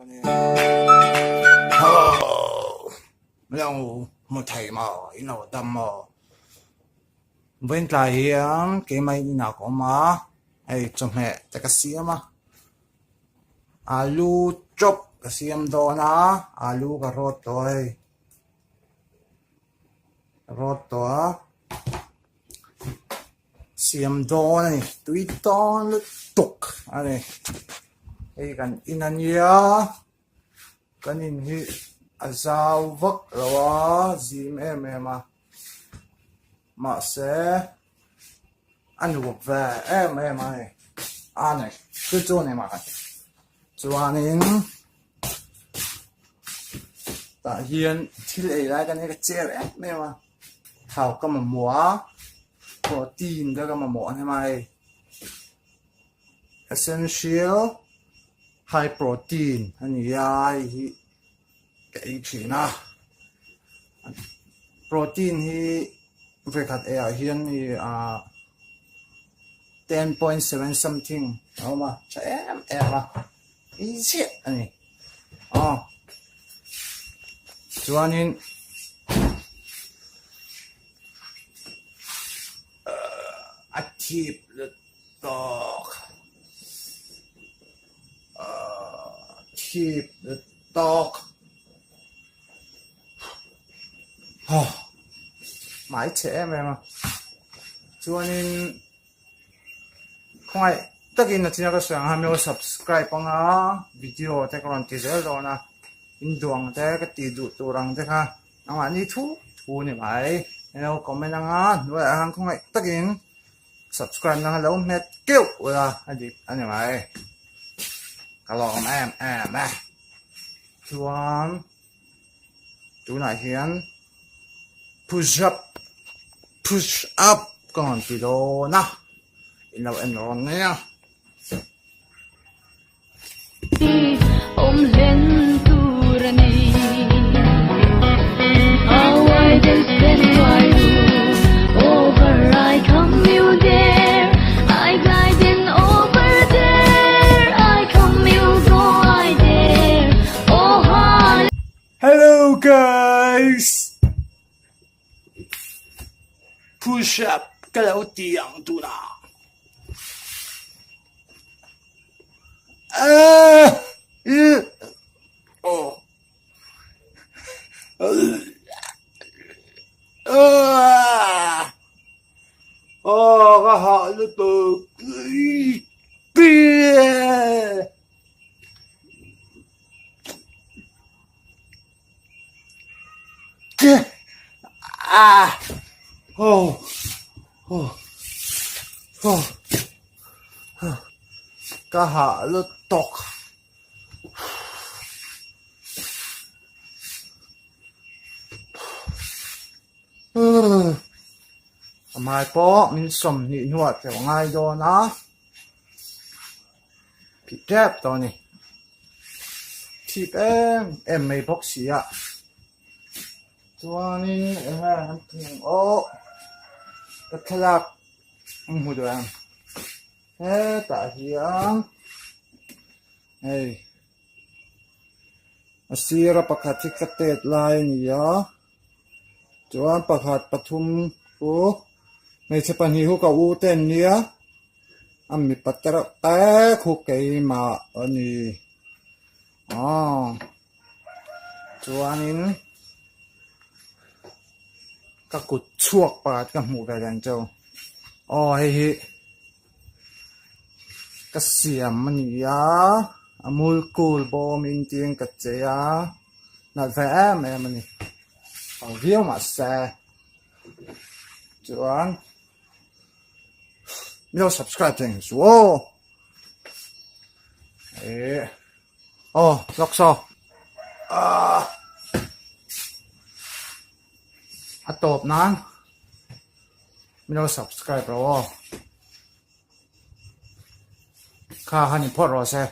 a ni. Hello! Lo hmu thei maw? In lo dam maw? Vawiin tlai hian keimah inah ka awm a, hei chawhmeh te ka siam a, alu chop ka siam dawn a, alu ka rawt tawh a hei, ka rawt tawh a. Siam dawn a ni tui dawn lutuk a ni hei kan in a nia kan in hi a zau vak lo a zim em em a mahse a nuam ve em em a ni a ni chu chu a ni mai chuanin tah hian thil ei lai kan hi ka cher em em a. Thau ka mamawh a, protein te ka mamawh a ni mai. Essential high protein a ni a, hei hi ka ei thin a. Protein hi vekhat eiah hian hei ah 10.7 something a awm a, tha em em a, ei chiah a ni. Aw chuanin a thip lutuk ahh thip lutuk aw hmai chhe em em a chuanin. Khawngaih takin a china ka sawi ang a min lo subscribe anga video te ka rawn ti zel dawn a in duh ang te ka tih duh tur ang te kha nangmahni thu thu ni mai min lo comment anga hnuaiah khan khawngaih takin subscribe na kha lo hmet keuh ula a dik a ni mai ka lawm em em e chuan tunah hian push up push up ka rawn ti dawn a in lo en rawn mai a. Awm hlen tur a ni. How I then spend my over I come you there I glide in over there I come you go I there oh hallelujah. Hello guys! Push up ka lo ti ang tunah. Ah! Oh. Ah! Oh, ka hah lutuk. Ah! Oh! Oh! Oh! Ka hah lutuk. A hmai pawh min 20 hnuah tleuh a ngai dawn a. Phih tep tawh a ni. Thip em em mai bawk si a. Chuanin eng nge an tih ang aw. Ka thlalak ang hmu duh em. Hetah hian hei a sira pakhat hi ka tet lai a ni a. Chuan pakhat pathum chu hmeichhe pahnih chu ka u te an nia. A mipa te reuh te khu keimah a ni aw chuanin ka kut chhuak pakhat ka hmuh ve dan chu aw hei hi ka siam a ni a a mul kul bawm in tiin ka chei a nalh ve em em a ni ho viau mahse chuan. Min lo subscribe thei ang chu aw. Eh. Aw, lawk saw. Ah. A tawp nan. Min lo subscribe rawh aw. Kha han in phawt rawh se.